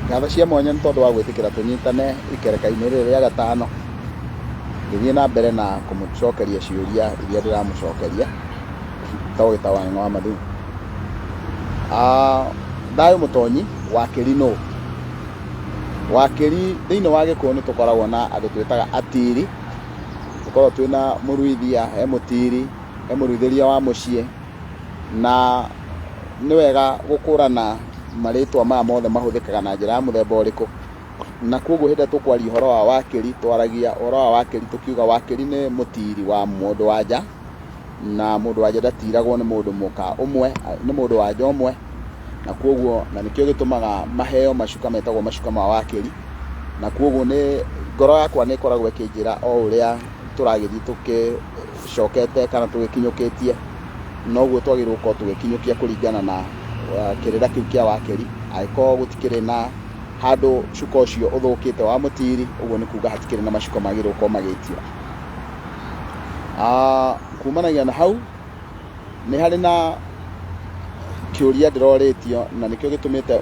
Ngatho cia mwanya nĩ tondũ wa gwĩtĩkĩra tũnyitane ikereka-inĩ rĩrĩ rĩa gatano, ngĩthiĩ na mbere na kũmũcokeria ciũria iria ndĩramũcokeria, Ndagĩta Wang'ang'a wa Mathu. Thayũ mũtonyi, wakĩri nũ? Wakĩri thĩinĩ wa Gĩkũyũ nĩ tũkoragwo na andũ twĩtaga atiri, tũkoragwo twĩna mũruithia, he mũtiri, he mũruithĩria wa mũciĩ, na nĩ wega gũkũrana marĩtwa maya mothe mahũthĩkaga na njĩra ya mũthemba ũrĩkũ, na koguo hĩndĩ ĩrĩa tũkwaria ũhoro wa wakĩri, twaragia ũhoro wa wakĩri tũkiuga wakĩri nĩ mũtiri wa mũndũ wa nja, na mũndũ wa nja ndatiragwo nĩ mũndũ mũka ũmwe, nĩ mũndũ wa nja ũmwe, na koguo na nĩkĩo gĩtũmaga maheo macuka metagwo macuka ma wakĩri, na koguo nĩ ngoro yakwa nĩ ĩkoragwo ĩkĩnjĩra o ũrĩa tũragĩthiĩ tũgĩcokete kana tũgĩkinyũkĩtie, noguo twagĩrĩirwo gũkorwo tũgĩkinyũkia kũringana na kĩrĩra kĩu kĩa wakĩri, angĩkorwo gũtikĩrĩ na handũ cuka ũcio ũthũkĩte wa mũtiri, ũguo nĩ kuga hatikĩrĩ na macuka magĩrĩirwo gũkorwo magĩtio. Kumanagia na hau, nĩ harĩ na kĩũria ndĩrorĩtio na nĩkĩo gĩtũmĩte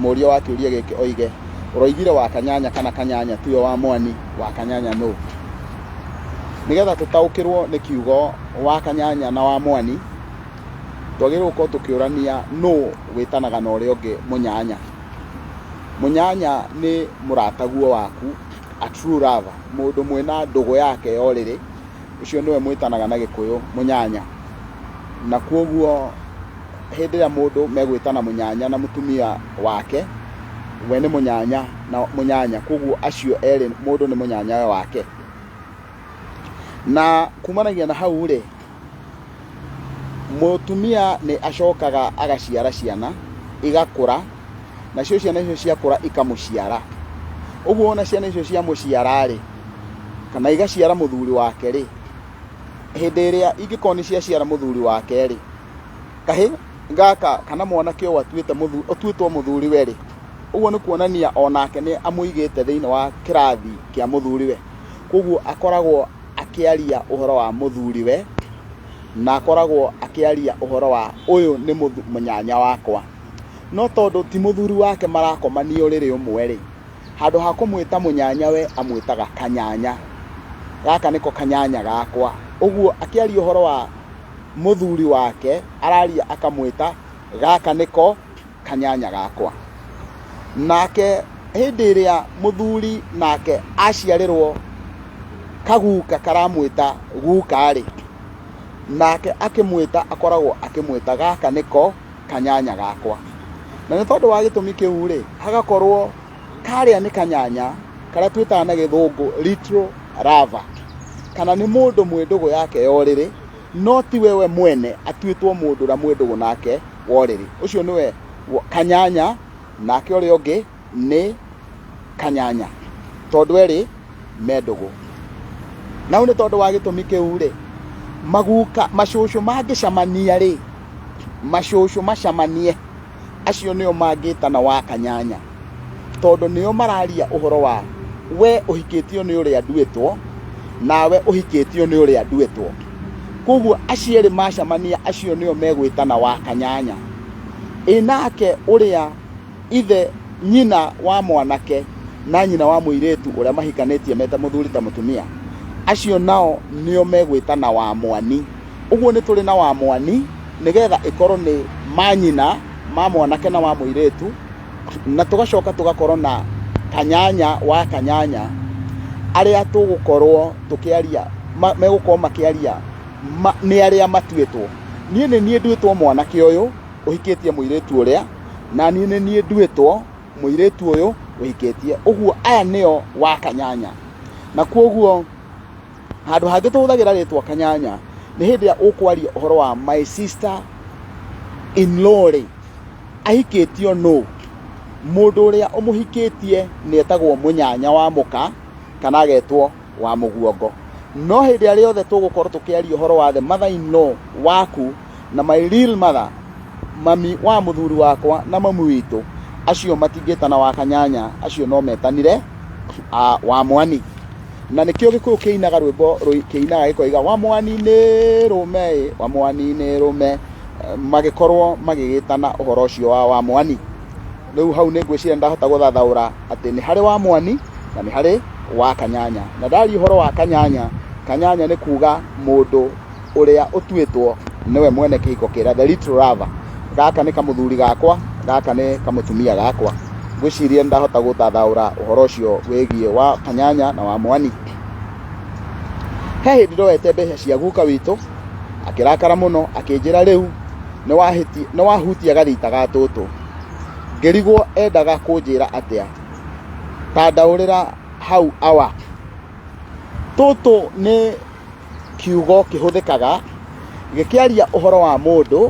mũria wa kĩũria gĩkĩ oige, ũroigire wa kanyanya kana kanyanya tiwe wa mwani, wa kanyanya nũ? Nĩgetha tũtaũkĩrwo nĩ kiugo wa kanyanya na wa mwani, twagĩrĩirwo gũkorwo tũkĩũrania nũ wĩtanaga na ũrĩa ũngĩ mũnyanya. Mũnyanya nĩ mũrataguo waku, a true lover, mũndũ mwĩna ndũgũ yake ya ũrĩrĩ, ũcio nĩwe mwĩtanaga na Gĩkũyũ mũnyanya. Na koguo hĩndĩ ĩrĩa mũndũ megwĩtana mũnyanya na mũtumia wake, we nĩ mũnyanya na mũnyanya, koguo acio erĩ mũndũ nĩ mũnyanyawe wake. Na kumanagia na hau rĩ, mũtumia nĩ acokaga agaciara ciana, igakũra, nacio ciana icio ciakũra ikamũciara. Ũguo ona ciana icio ciamũciara rĩ, kana igaciara mũthuri wake rĩ, hĩndĩ ĩrĩa ingĩkorwo nĩ ciaciara mũthuri wake rĩ, kahĩ gaka kana mwanake ũyũ atuĩte ũtuĩtwo mũthuriwe rĩ, ũguo nĩ kuonania onake nĩ amũigĩte thĩinĩ wa kĩrathi kĩa mũthuriwe. Koguo akoragwo akĩaria ũhoro wa mũthuriwe, na akoragwo akĩaria ũhoro wa ũyũ nĩ mũnyanya wakwa. No tondũ ti mũthuri wake marakomania ũrĩrĩ ũmwe rĩ, handũ ha kũmwĩta mũnyanyawe amwĩtaga kanyanya. Gaka nĩko kanyanya gakwa. Ũguo akĩaria ũhoro wa mũthuri wake, araria akamwĩta gaka nĩko kanyanya gakwa. Nake hĩndĩ ĩrĩa mũthuri nake aciarĩrwo kaguka karamwĩta guka-rĩ, nake akĩmwĩta akoragwo akĩmwĩta gaka nĩko kanyanya gakwa. Na nĩ tondũ wa gĩtũmi kĩu rĩ, hagakorwo karĩa nĩ kanyanya karĩa twĩtaga na gĩthũngũ little lover, kana nĩ mũndũ mwĩ ndũgũ yake ya ũrĩrĩ, no ti we mwene atuĩtwo mũndũ ũrĩa mwĩ ndũgũ nake wa ũrĩrĩ. Ũcio nĩwe kanyanya, nake ũrĩa ũngĩ nĩ kanyanya, tondũ erĩ me ndũgũ. Na nĩ tondũ wa gĩtũmi kĩu rĩ, maguka macũcũ mangĩcamania rĩ, macũcũ macamanie, acio nĩo mangĩtana wa kanyanya, tondũ nĩo mararia ũhoro wa we ũhikĩtio nĩ ũrĩa nduĩtwo, nawe ũhikĩtio nĩ ũrĩa nduĩtwo. Koguo acio erĩ macamania, acio nĩo megwĩtana wa kanyanya. Ĩ nake ũrĩa ithe nyina wa mwanake na nyina wa mũirĩtu ũrĩa mahikanĩtie meta mũthuri ta mũtumia, acio nao nĩo megwĩtana wa mwani. Ũguo nĩ tũrĩ na wa mwani, nĩgetha ĩkorwo nĩ manyina ma mwanake na wa mũirĩtu, na tũgacoka tũgakorwo na kanyanya wa kanyanya, arĩa tũgũkorwo tũkĩaria, megũkorwo makĩaria nĩ arĩa matuĩtwo. Niĩ nĩ niĩ nduĩtwo mwanake ũyũ ũhikĩtie mũirĩtu ũrĩa, na niĩ nĩ niĩ nduĩtwo mũirĩtu ũyũ ũhikĩtie. Ũguo aya nĩo wa kanyanya. Na koguo handũ hangĩ tũhũthagĩra rĩtwa kanyanya nĩ hĩndĩ ĩrĩa ũkwaria ũhoro wa my sister in law rĩ, ahikĩtio nũ? Mũndũ ũrĩa ũmũhikĩtie nĩ etagwo mũnyanya wa mũka kana agetwo wa mũguongo. No hĩndĩ ĩrĩa rĩothe tũgũkorwo tũkĩaria ũhoro wa the mother in law waku na my real mother, mami wa mũthuri wakwa na mami witũ, acio matingĩtana wa kanyanya, acio no metanire wa mwani. Na nĩkĩo Gĩkũyũ kĩinaga rwĩmbo kĩinaga gĩkoiga wa mwani nĩ rũme ĩ, wa mwani nĩ rũme, magĩkorwo magĩgĩtana ũhoro ũcio wa wa mwani. Rĩu hau nĩ ngwĩciria ndahota gũthathaũra atĩ nĩ harĩ wa mwani na nĩ harĩ wa kanyanya. Na ndaria ũhoro wa kanyanya, kanyanya nĩ kuga mũndũ ũrĩa ũtuĩtwo nĩwe mwene kĩhiko kĩrĩa, the little lover. Gaka nĩ kamũthuri gakwa, gaka nĩ kamũtumia gakwa. Ngwĩciria ndahota gũthathaũra ũhoro ũcio wĩgiĩ wa kanyanya na wa mwani. He hĩndĩ ndoete mbeca cia guka witũ, akĩrakara mũno, akĩnjĩra rĩu nĩ wahutia gathita ga tũtũ. Ngĩrigwo endaga kũnjĩra atĩa, ta ndaũrĩra hau awa. Tũtũ nĩ kiugo kĩhũthĩkaga gĩkĩaria ũhoro wa mũndũ,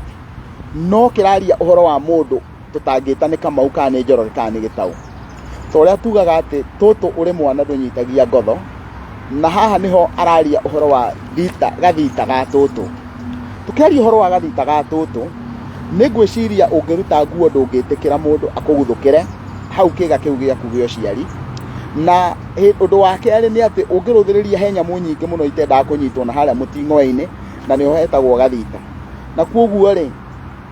no kĩraria ũhoro wa mũndũ tũtangĩta nĩ Kamau kana nĩ Njoroge kana nĩ Gĩtaũ. Ta ũrĩa tugaga atĩ tũtũ ũrĩ mwana ndũnyitagia ngotho, na haha nĩho araria ũhoro wa thita, gathita ga tũtũ. Tũkĩaria ũhoro wa gathita ga tũtũ, nĩ ngwĩciria ũngĩruta nguo ndũngĩtĩkĩra mũndũ akũguthũkĩre hau kĩga kĩu gĩaku gĩa ũciari. Na ũndũ wa kerĩ nĩ atĩ ũngĩrũthĩrĩria he nyamũ nyingĩ mũno itendaga kũnyitwo na harĩa mũting'oe-inĩ, na nĩho hetagwo gathita. Na koguo rĩ,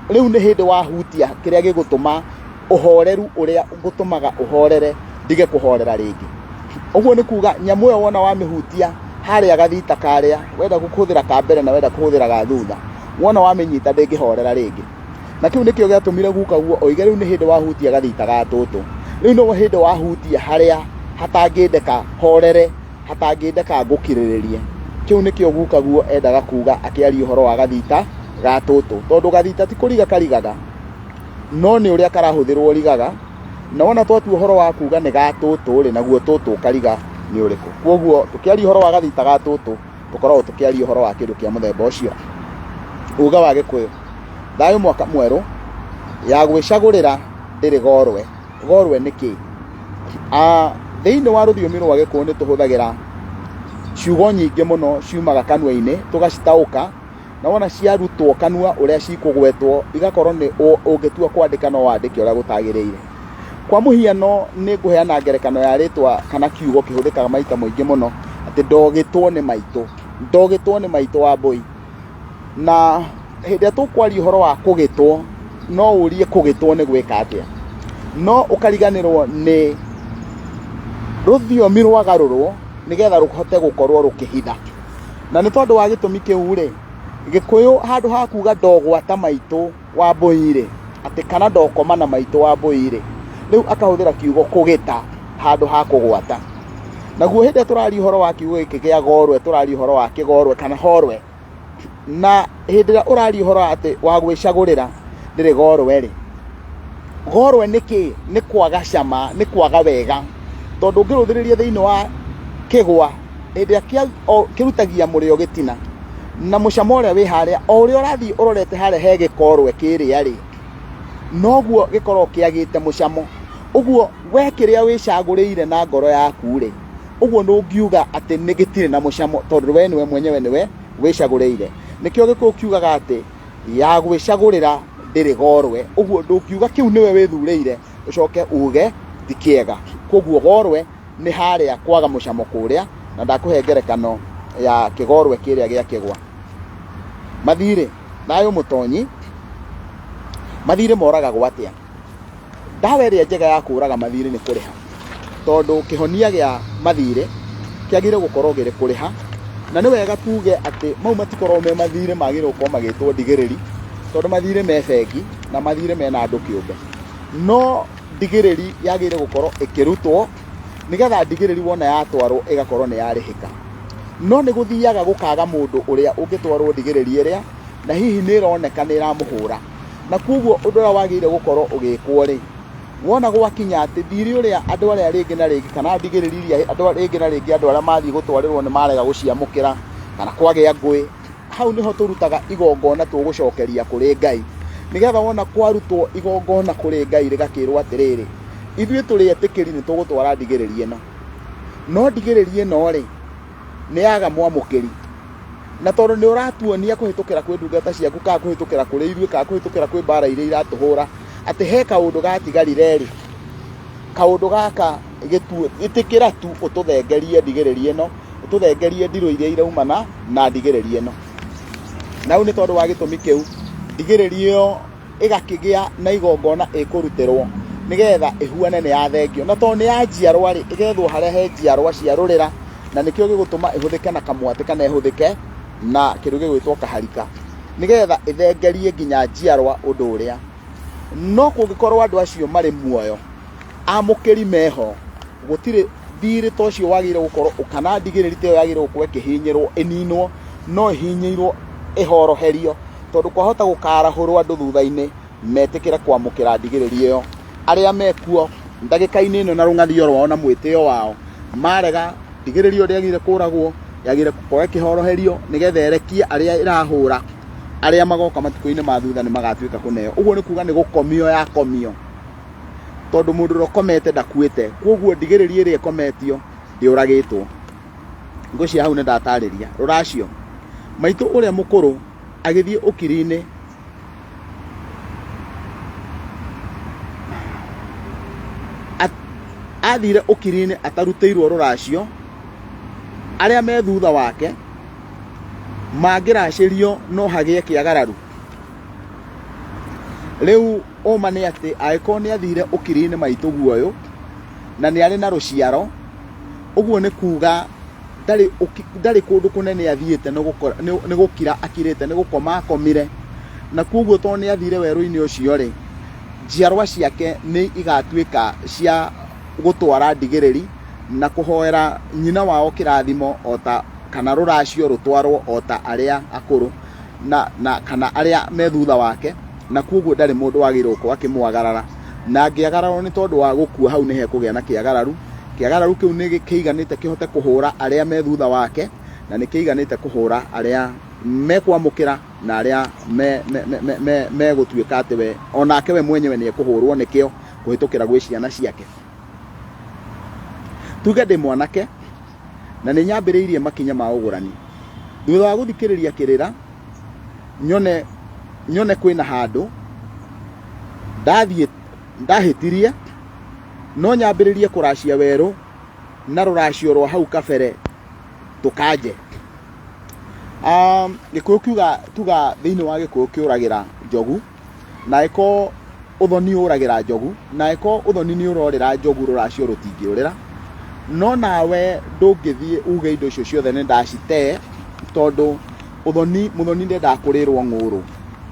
rĩu nĩ hĩndĩ wahutia kĩrĩa gĩgũtũma ũhoreru ũrĩa ngũtũmaga ũhorere ndige kũhorera rĩngĩ. Ũguo nĩ kuga nyamũ ĩyo wona wamĩhutia harĩa gathita karĩa, wenda kũhũthĩra ka mbere na wenda kũhũthĩra ga thutha, wona wamĩnyita ndĩngĩhorera rĩngĩ. Na kĩu nĩkĩo gĩatũmire guka guo oige rĩu nĩ hĩndĩ wahutia gathita ga tũtũ. Rĩu nĩ hĩndĩ wahutia harĩa hatangĩndeka horere, hatangĩndeka ngũkirĩrĩrie. Kĩu nĩkĩo guka guo endaga kuga akĩaria ũhoro wa gathita ga tũtũ. Tondũ gathita ti kũriga karigaga, no nĩ ũrĩa karahũthĩrwo rigaga. Na wona twatua ũhoro wa kuga nĩ ga tũtũ rĩ, naguo tũtũ ũkariga nĩ ũrĩkũ. Koguo tũkĩaria ũhoro wa gathita ga tũtũ, tũkoragwo tũkĩaria ũhoro wa kĩndũ kĩa mũthemba ũcio. Uga wa Gĩkũyũ, thayũ mwaka mwerũ, ya gwĩcagũrĩra ndĩrĩ gorwe. Gorwe nĩ kĩ? Thĩinĩ wa rũthiomi rwa Gĩkũyũ nĩ tũhũthagĩra ciugo nyingĩ mũno ciumaga kanua-inĩ, tũgacitaũka, na wona ciarutwo kanua ũrĩa cikũgwetwo, igakorwo nĩ ũngĩtua kwandĩka no wandĩke ũrĩa gũtagĩrĩire. Kwa mũhiano nĩ ngũheana ngerekano ya rĩtwa kana kiugo kĩhũthĩkaga maita maingĩ mũno, atĩ ndogĩtwo nĩ maitũ. Ndogĩtwo nĩ maitũ wa mbũi. Na hĩndĩ ĩrĩa tũkwaria ũhoro wa kũgĩtwo, no ũrie kũgĩtwo nĩ gwĩka atĩa. No ũkariganĩrwo nĩ rũthiomi rwagarũrwo nĩgetha rũhote gũkorwo rũkĩhitha. Na nĩ tondũ wa gĩtũmi kĩu rĩ, Gĩkũyũ handũ ha kuga ndogwata maitũ wa mbũi rĩ, atĩ kana ndokoma na maitũ wa mbũi rĩ, rĩu akahũthĩra kiugo kũgĩta handũ ha kũgwata. Naguo hĩndĩ ĩrĩa tũraria ũhoro wa kiugo gĩkĩ gĩa gorwe, tũraria ũhoro wa kĩgorwe kana horwe. Na hĩndĩ ĩrĩa ũraria ũhoro atĩ wa gwĩcagũrĩra ndĩrĩ gorwe rĩ, gorwe nĩ kĩ? Nĩ kwaga cama, nĩ kwaga wega. Tondũ ũngĩrũthĩrĩria thĩinĩ wa kĩgwa, hĩndĩ ĩrĩa kĩrutagia mũrĩo gĩtina, na mũcamo ũrĩa wĩ harĩa, o ũrĩa ũrathiĩ ũrorete harĩa he gĩkorwe kĩrĩa rĩ, noguo gĩkoragwo kĩagĩte mũcamo. Ũguo we kĩrĩa wĩcagũrĩire na ngoro yaku rĩ, ũguo ndũngiuga atĩ nĩ gĩtirĩ na mũcamo, tondũ we nĩwe mwenyewe nĩwe wĩcagũrĩire. Nĩkĩo Gĩkũyũ kiugaga atĩ ya gwĩcagũrĩra ndĩrĩ gorwe. Ũguo ndũngiuga kĩu nĩwe wĩthurĩire ũcoke uge ti kĩega. Koguo gorwe nĩ harĩa kwaga mũcamo kũrĩa, na ndakũhe ngerekano ya kĩgorwe kĩrĩa gĩa kĩgwa. Mathirĩ, thayũ mũtonyi, mathirĩ moragagwo atĩa? Ndawa ĩrĩa njega ya kũraga mathirĩ nĩ kũrĩha, tondũ kĩhonia gĩa mathirĩ kĩagĩrĩire gũkorwo gĩrĩ kũrĩha. Na nĩ wega tuge atĩ mau matikoragwo me mathirĩ, magĩrĩirwo gũkorwo magĩtwo ndigĩrĩri, tondũ mathirĩ me bengi na mathirĩ mena andũ kĩũmbe. No ndigĩrĩri yagĩrĩire gũkorwo ĩkĩrutwo nĩgetha ndigĩrĩri wona yatwarwo ĩgakorwo nĩ yarĩhĩka. No nĩ gũthiaga gũkaga mũndũ ũrĩa ũngĩtwarwo ndigĩrĩri ĩrĩa, na hihi nĩ ĩroneka nĩ ĩramũhũra. Na koguo ũndũ ũrĩa wagĩrĩire gũkorwo ũgĩkwo rĩ, wona gwakinya atĩ thirĩ ũrĩa andũ arĩa rĩngĩ na rĩngĩ, kana ndigĩrĩri iria andũ rĩngĩ na rĩngĩ andũ arĩa mathiĩ gũtwarĩrwo nĩ marega gũciamũkĩra, kana kwagĩa ngũĩ, hau nĩho tũrutaga igongona tũgũcokeria kũrĩ Ngai. Nĩgetha wona kwarutwo igongona kũrĩ Ngai rĩgakĩrwo atĩrĩrĩ, ithuĩ tũrĩ etĩkĩri nĩ tũgũtwara ndigĩrĩri ĩno. No ndigĩrĩri ĩno rĩ, nĩ yaga mwamũkĩri. Na tondũ nĩ ũratuonia kũhĩtũkĩra kwĩ ndungata ciaku, kana kũhĩtũkĩra kũrĩ ithuĩ, kana kũhĩtũkĩra kwĩ mbara iria iratũhũra, atĩ he kaũndũ gatigarire rĩ, kaũndũ gaka ĩtĩkĩra tu ũtũthengerie ndigĩrĩri ĩno, ũtũthengerie ndirũ iria iraumana na ndigĩrĩri ĩno. Na rĩu nĩ tondũ wa gĩtũmi kĩu, ndigĩrĩri ĩyo ĩgakĩgĩa na igongona ĩkũrutĩrwo, Nĩgetha ĩhuane nĩ ya thengio. Na tondũ nĩ ya njiarwa rĩ, ĩgethwo harĩa he njiarwa cia rũrĩra, na nĩkĩo gĩgũtũma ĩhũthĩke na kamwatĩ kana ĩhũthĩke na kĩndũ gĩgwĩtwo kaharika. Nĩgetha ĩthengerie nginya njiarwa ũndũ ũrĩa. No kũngĩkorwo andũ acio marĩ muoyo, amũkĩri meho, gũtirĩ thirĩ ta ũcio wagĩrĩire gũkorwo kana ndigĩrĩri ta ĩyo yagĩrĩire gũkorwo ĩkĩhinyĩrwo ĩninwo, no ĩhinyĩirwo ĩhoroherio, tondũ kwahota gũkarahũrwo andũ thutha-inĩ metĩkĩre kwamũkĩra ndigĩrĩri ĩyo. Arĩa mekuo ndagĩka-inĩ ĩno na rũng'athio rwao na mwĩtĩo wao marega ndigĩrĩri ĩyo ndĩagĩrĩire kũragwo, yagĩrĩire gũkorwo ĩkĩhoroherio nĩgetha ĩrekie arĩa ĩrahũra. Arĩa magoka matukũ-inĩ ma thutha nĩ magatuĩka kũneo. Ũguo nĩ kuga nĩ gũkomio yakomio, tondũ mũndũ ũrĩa ũkomete ndakuĩte. Koguo ndigĩrĩri ĩrĩa ĩkometio ndĩũragĩtwo. Ngwĩciria hau nĩ ndatarĩria. Rũracio, maitũ ũrĩa mũkũrũ agĩthiĩ ũkiri-inĩ athire ũkiri-inĩ atarutĩirwo rũracio, arĩa me thutha wake mangĩracĩrio no hagĩe kĩagararu. Rĩu ũma nĩ atĩ angĩkorwo nĩ athire ũkiri-inĩ maitũ guoyũ na nĩ arĩ na rũciaro, ũguo nĩ kuga ndarĩ ndarĩ kũndũ kũnene athiĩte nĩ gũkira akirĩte, nĩ gũkoma akomire. Na koguo tondũ nĩ athire werũ-inĩ ũcio rĩ, njiarwa ciake nĩ igatuĩka cia gũtwara ndigĩrĩri na kũhoera nyina wao kĩrathimo ota kana rũracio rũtwarwo o ta arĩa akũrũ na, na kana arĩa me thutha wake, na kwoguo ndarĩ mũndũ wagĩrĩirwo gũkorwo akĩmwagarara. Na angĩagararwo nĩ tondũ wa gũkua, hau nĩ hekũgĩa na kĩagararu. Kĩagararu kĩu nĩ kĩiganĩte kĩhote kũhũra arĩa me thutha wake, na nĩ kĩiganĩte kũhũra arĩa mekwamũkĩra na arĩa me, me, me, me, me, megũtuĩka atĩ we onake we mwenyewe nĩ ekũhũrwo nĩkĩo kũhĩtũkĩra gwĩ ciana ciake. Tuge ndĩ mwanake na nĩ nyambĩrĩirie makinya ma ũgũrani. Thutha wa gũthikĩrĩria kĩrĩra, nyone, nyone kwĩna handũ ndathiĩ ndahĩtirie, no nyambĩrĩrie kũracia werũ na rũracio rwa hau kabere tũkanje. Gĩkũyũ kiuga tuga thĩinĩ wa Gĩkũyũ kĩũragĩra njogu. Na angĩkorwo ũthoni ũragĩra njogu, na angĩkorwo ũthoni nĩ ũrorĩra njogu rũracio rũtingĩũrĩra. No nawe ndũngĩthiĩ uge indo icio ciothe nĩ ndacitee, tondũ ũthoni, mũthoni ndendaga kũrĩrwo ng'ũrũ.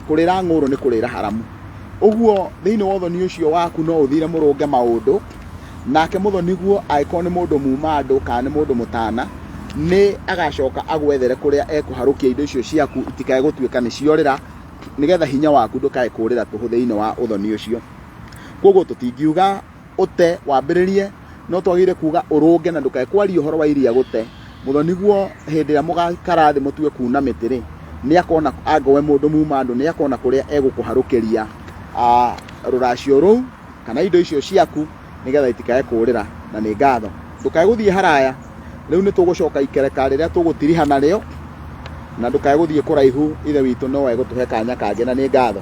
Kũrĩra ng'ũrũ nĩ kũrĩra haramu. Ũguo thĩinĩ wa ũthoni ũcio waku no ũthire mũrũnge maũndũ, nake mũthoni guo angĩkorwo nĩ mũndũ muma andũ kana nĩ mũndũ mũtana, nĩ agacoka agwethere kũrĩa ekũharũkia indo icio ciaku itikae gũtuĩka nĩ ciorĩra, nĩgetha hinya waku ndũkae kũrĩra tũhũ thĩinĩ wa ũthoni ũcio. Koguo tũtingiuga ũte wambĩrĩrie, no twagĩrĩire kuga ũrũnge na ndũkae kwaria ũhoro wa iria gũte. Mũthoni guo hĩndĩ ĩrĩa mũgaikara thĩ mũtue kuna mĩtĩ rĩ, nĩ akona angĩkorwo mũndũ muma andũ nĩ akona kũrĩa egũkũharũkĩria rũracio rũu kana indo icio ciaku nĩgetha itikae kũrĩra. Na nĩ ngatho. Ndũkae gũthiĩ haraya, rĩu nĩ tũgũcoka ikereka rĩrĩa tũgũtiriha narĩo, na ndũkae gũthiĩ kũraihu, Ithe witũ no egũtũhe kanya kangĩ, na nĩ ngatho.